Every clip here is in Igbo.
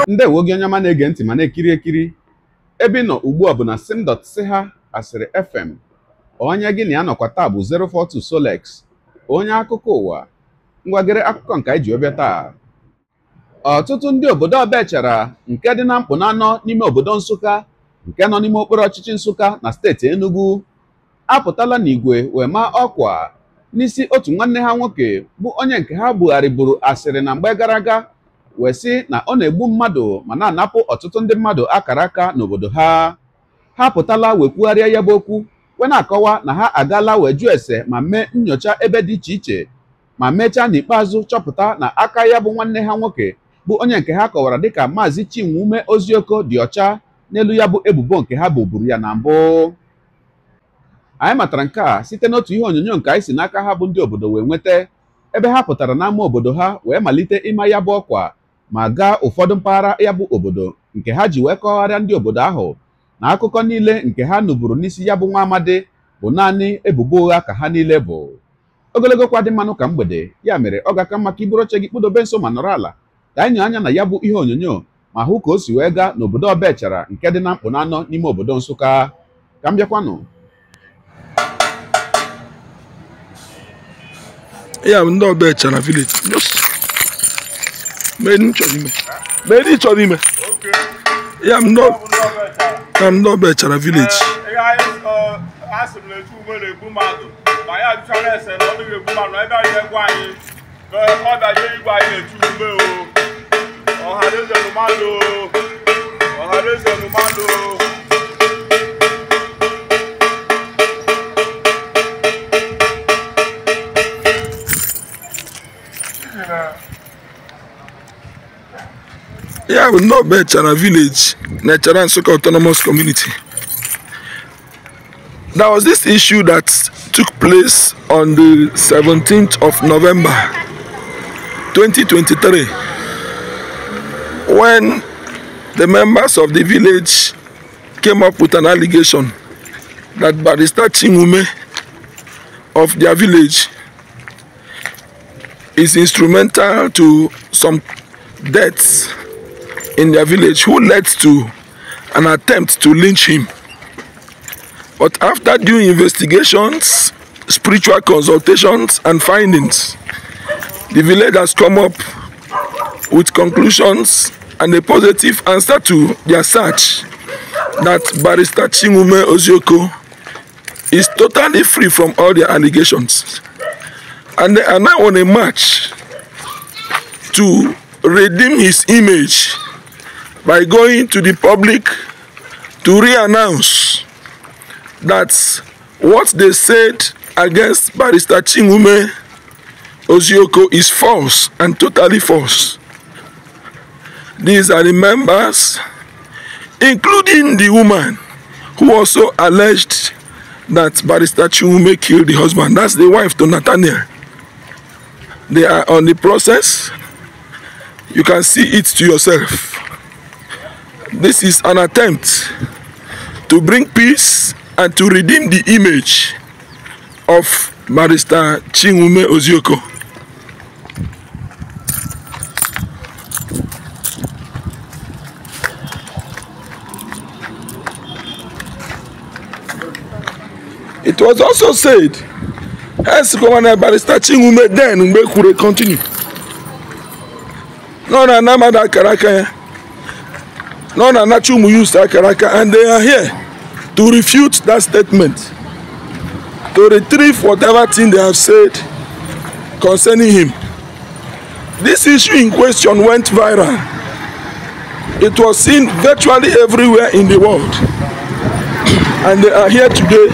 Ndewo gị onye ọma na-ege ntị ma na-ekiri ekiri ebe ị nọ ugbu a bụ na sim.si ha asịrị FM. Onye gị na ya nọkwa taa bụ 042 Solex, onye akụkọ ụwa. Ngwagere akụkọ nke anyị ji ọbịa taa. Ọtụtụ ndị obodo Ọbaechara nke dị na Mkpụnanọ n'ime obodo Nsụka nke nọ n'ime okpuru ọchịchị Nsụka na steeti Enugu apụtala n'igwe wee maa ọkwa n'isi otu nwanne ha nwoke bụ onye nke ha bugharịburu asịrị na mgbe gara aga wee sị na ọ na-egbu mmadụ ma na-anapụ ọtụtụ ndị mmadụ akara aka n'obodo ha. Ha pụtala wee kwugharịa ya bụ okwu wee na-akọwa na ha agaala wee jụọ ese ma mee nnyocha ebe dị iche iche ma mechaa n'ikpeazụ chọpụta na aka ya bụ nwanne ha nwoke bụ onye nke ha kọwara dịka Maazị Chinwume Ozioko dị ọcha n'elu ya bụ ebubo nke ha boburu ya na mbụ. Anyị matara nke a site n'otu ihe onyonyo nke anyị si n'aka ha bụ ndị obodo wee nweta ebe ha pụtara n'ama obodo ha wee malite ịma ya bụ ọkwa ma gaa ụfọdụ mpaghara ya bụ obodo nke ha ji wee kọgharịa ndị obodo ahụ na akụkọ niile nke ha nụburu n'isi ya bụ nwa amadi bụ naanị ebubo ụgha ka ha niile bụ. Ogologo kwa dị mmanụ ka mgbede, ya mere ọ ga-aka mma ka iburu oche gị kpụdobe nso ma nọrọ ala ka anyị nyoo anya na ya bụ ihe onyonyo ma hụ ka o si wee gaa n'obodo Ọbaechara nke dị na Mkpụnanọ n'ime obodo Nsụka. Ka m bịakwanụ. Yeah, ndị Ọbaechara village. Just made chọrọ ime. Yeah, ndị Ọbaechara village. Asị m na-echu ume na-egbu mmadụ ma ya jụchara ese na ọ dịghị egbu mmadụ ebe anyị egwu anyị ọ bịaje igwe anyị na-echu ume o ọhaneze mmadụ ọhaneze mmadụ. Yeah, we know Ọbaechara village, Echara Nsukka Autonomous Community. There was this issue that took place on the 17th of November 2023 when the members of the village came up with an allegation that Barrister Chinwume of their village is instrumental to some deaths in their village, who led to an attempt to lynch him. But after due investigations, spiritual consultations and findings, the village has come up with conclusions and a positive answer to their search that Barrister Chinwume Ozioko is totally free from all their allegations. And they are now on a march to redeem his image by going to the public to re-announce that what they said against Barrister Chinwume Ozioko is false and totally false. These are the members, including the woman who also alleged that Barrister Chinwume killed the husband. That's the wife to Nathaniel. They are on the process. You can see it to yourself. This is an attempt to bring peace and to redeem the image of Barrister Chinwume Ozioko. It was also said, as Barrister Chinwume then Mgbe continue. No, no, no, no, no, no, no, used Akaraka, and they are here to refute that statement, to retrieve whatever thing they have said concerning him. This issue in question went viral. It was seen virtually everywhere in the world. And they are here today.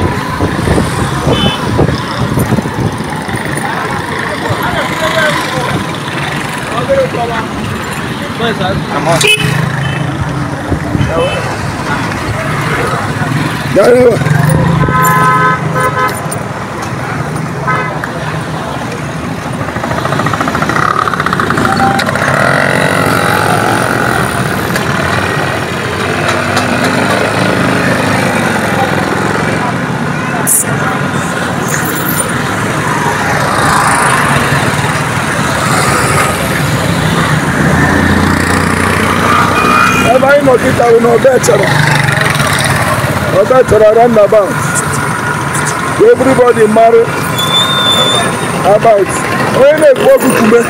Anyị nọ kịta bụ n'Ọbaechara, Ọbaechara roundabout. Everybody mara about onye na-ekwu okwu kume.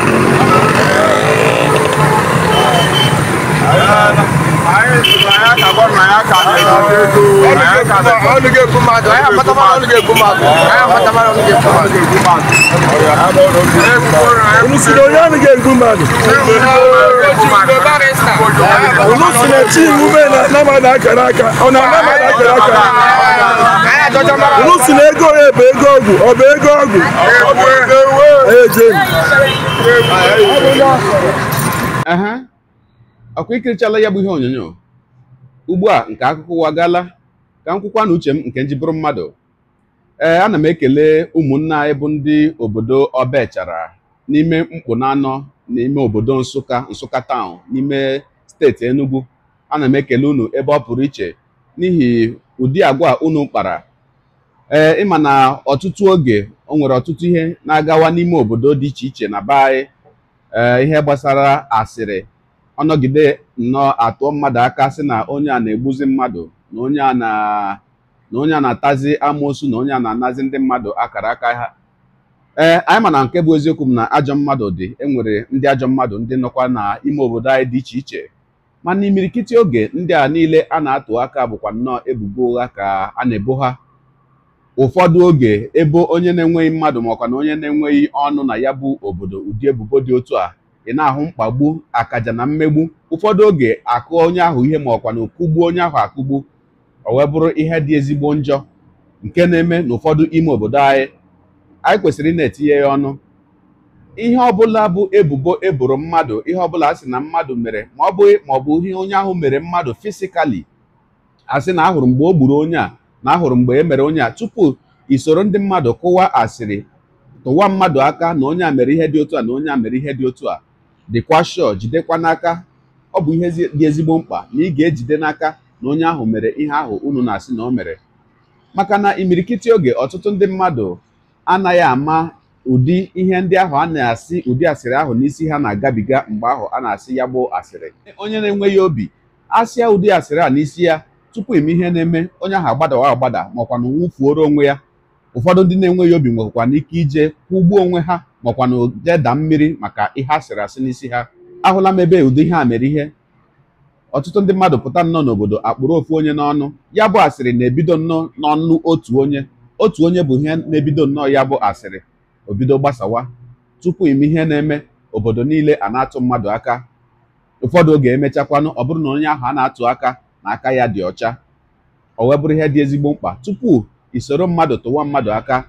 Unu si na onye anaghị egbu mmadụ, unu si na chi ume na mmadụ akara aka, ọ na-ana mmadụ akara aka. Unu si na ego ya bụ ego ọgwụ, ọ bụ ego ọgwụ. Eje. Ehe, ọkwa ikirichala ya bụ ihe onyonyo ugbu a nke akụkọ ụwa gala ka m kwukwa na uche m nke nji bụrụ mmadụ. Ee, ana m ekele ụmụnne anyị bụ ndị obodo Ọbaechara n'ime Mkpụnanọ n'ime obodo Nsụka, Nsụka town n'ime steeti Enugu. Ana m ekele unu ebe ọ pụrụ iche n'ihi ụdị agwa unu kpara. Ee, ịma na ọtụtụ oge o nwere ọtụtụ ihe na-agawa n'ime obodo dị iche iche na be anyị. Ee, ihe gbasara asịrị ọnọgide nnọọ atụọ mmadụ aka sị na onye a na-egbuzi mmadụ, na onye a na-atazi amoosu, na onye a na-anazi ndị mmadụ akara aka ha. Ee, anyị ma na nke bụ eziokwu m na ajọ mmadụ dị, enwere ndị ajọ mmadụ ndị nọkwa n'ime obodo anyị dị iche iche, mana imirikiti oge ndị a niile a na-atụ aka bụkwa nnọọ ebubo ụgha ka a na-ebo ha. Ụfọdụ oge ebo onye na-enweghị mmadụ makwa na onye na-enweghị ọnụ na ya bụ obodo ụdị ebubo dị otu a, ị na-ahụ mkpagbu, akaja na mmegbu. Ụfọdụ oge akụ onye ahụ ihe ma ọkwa na okugbu onye ahụ akụgbu, o wee bụrụ ihe dị ezigbo njọ nke na-eme n'ụfọdụ ime obodo anyị. Anyị kwesịrị ị na-etinye ya ọnụ. Ihe ọbụla bụ ebubo eboro mmadụ, ihe ọbụla a sị na mmadụ mere, ma ọ bụghị ma ọ bụ ihe onye ahụ mere mmadụ fisikali, a sị na ahụrụ mgbe o gburu onye a, na ahụrụ mgbe e mere onye a, tupu isoro ndị mmadụ kụwa asịrị tụwa mmadụ aka na onye a mere ihe dị otu a na onye a mere ihe dị otu a, dịkwa shọ jidekwa n'aka. Ọ bụ ihe dị ezigbo mkpa na ị ga-ejide n'aka na onye ahụ mere ihe ahụ unu na-asị na o mere, maka na imirikiti oge ọtụtụ ndị mmadụ anaghị ama ụdị ihe ndị ahụ a na-asị, ụdị asịrị ahụ n'isi ha na-agabiga mgbe ahụ a na-asị ya bụ asịrị. Onye na-enweghị obi asịa ụdị asịrị a n'isi ya, tupu ime ihe na-eme onye ahụ agbadawa agbada makwa na nwụfuoro onwe ya. Ụfọdụ ndị na-enweghị obi nwekwa n'ike ije kwụgbuo onwe ha makwa na jeda mmiri maka ihe asịrị asị n'isi ha. Ahụla m ebe ụdị ihe a mere ihe. Ọtụtụ ndị mmadụ pụta nnọọ n'obodo akpụrụ ofu onye n'ọnụ, ya bụ asịrị na-ebido nnọọ n'ọnụ otu onye. Otu onye bụ ihe na-ebido nnọọ ya bụ asịrị, o bido gbasawa. Tupu ime ihe na-eme obodo niile a na-atụ mmadụ aka. Ụfọdụ oge emechakwanụ ọ bụrụ na onye ahụ a na-atụ aka na aka ya dị ọcha, o wee bụrụ ihe dị ezigbo mkpa tupu isoro mmadụ tụwa mmadụ aka,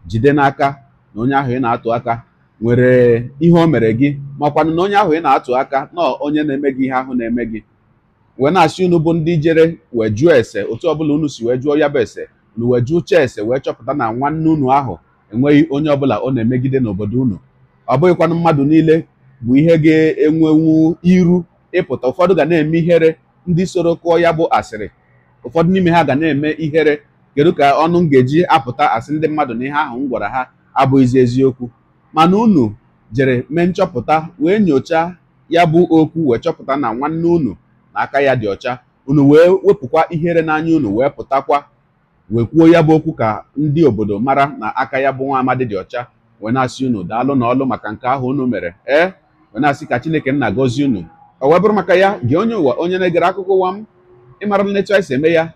jide n'aka na onye ahụ ị na-atụ aka nwere ihe o mere gị, makwanụ na onye ahụ ị na-atụ aka na onye na-eme gị ihe ahụ na-eme gị. Wee na-asị unu bụ ndị jere wee jụọ ese, otu ọbụla unu si wee jụọ ya bụ ese, unu wee jụchaa ese wee chọpụta na nwanne unu ahụ enweghị onye ọbụla ọ na-emegide n'obodo unu. Ọ bụghịkwanụ mmadụ niile bụ ihe ga-enwenwu iru ịpụta. Ụfọdụ ga na-eme ihere ndị soro kụọ ya bụ asịrị, ụfọdụ n'ime ha ga na-eme ihere, kedu ka ọnụ m ga-eji apụta asị ndị mmadụ na ihe ahụ m gwara ha abụghịzi eziokwu. Mana unu jere mee nchọpụta wee nyochaa ya bụ okwu wee chọpụta na nwanne unu na aka ya dị ọcha, unu wee wepụkwa ihere n'anya unu wee pụtakwa wee kwuo ya bụ okwu ka ndị obodo mara na aka ya bụ nwa amadi dị ọcha. Wee na-asị unu daalụ na ọlụ maka nke ahụ unu mere. Ee, wee na-asị ka Chineke nna gọzie unu. Ọ wee bụrụ maka ya gị onye ụwa, onye na-egere akụkọ ụwa m, ịmara na etu anyị si eme ya,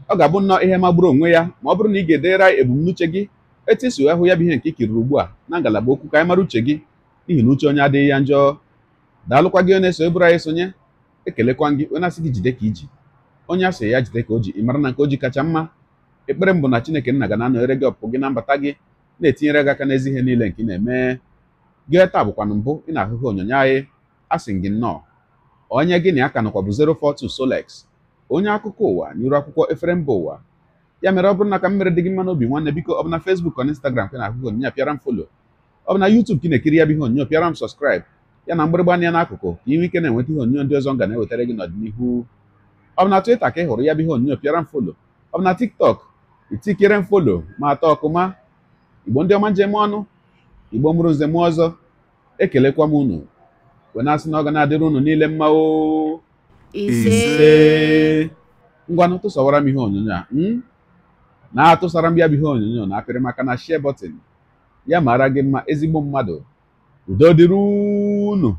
ọ ga-abụ nnọọ ihe magburu onwe ya ma ọ bụrụ na ị ga-edere anyị ebumnuche gị etu isi wee hụ ya bụ ihe nke ikiriri ugbu a na ngalaba okwu ka anyị mara uche gị, n'ihi na uche onye adịghị ya njọ. Daalụkwa gị onye na-eso eburu anyị sonye, ekelekwa gị onye asị gị jide ka iji, onye asị ya jide ka o ji, ị mara na nke o ji kacha mma. Ekpere m bụ na Chineke nna ga na-anọnyere gị ọpụpụ gị na mbata gị, na-etinyere gị aka n'ezi ihe niile nke ị na-eme. Gị taa bụkwanụ mbụ ị na-ahụhụ onyonyo anyị, asị gị nnọọ. Onye gị na ya ka nọkwa bụ 042 Solex, onye akụkọ ụwa n'iru akwụkwọ efere mba ụwa. Ya mere ọ bụrụ na ka mmere dị gị mma n'obi nwanne, biko ọ bụ na Facebook ọ na Instagram ka na-ahụhụ onyonyo, pịara m follow. Ọ bụ na YouTube ka ị na-ekiri ya bụ ihe onyonyo, pịara m subscribe, ya na mgbịrịgba anya n'akụkụ ka ị nwee ike na-enweta ihe onyonyo ndị ọzọ m ga na-ewetara gị n'ọdịnihu. Ọ bụ na Twitter ka ị hụrụ ya bụ ihe onyonyo, pịara m follow. Ọ bụ na TikTok, itikere m follow ma atọ ọkụma. Igbo ndị ọma njem ọnụ, Igbo mụrụ nze m ọzọ, ekelekwa m unu wee na-asị na ọ ga na-adịrị unu niile mma o. Ise. Ngwanụ, tụsawara m ihe onyonyo a, na-atụsara m ya bụ ihe onyonyo na apịrị maka na share button. Ya mara gị mma, ezigbo mmadụ. Udo dịrị unu.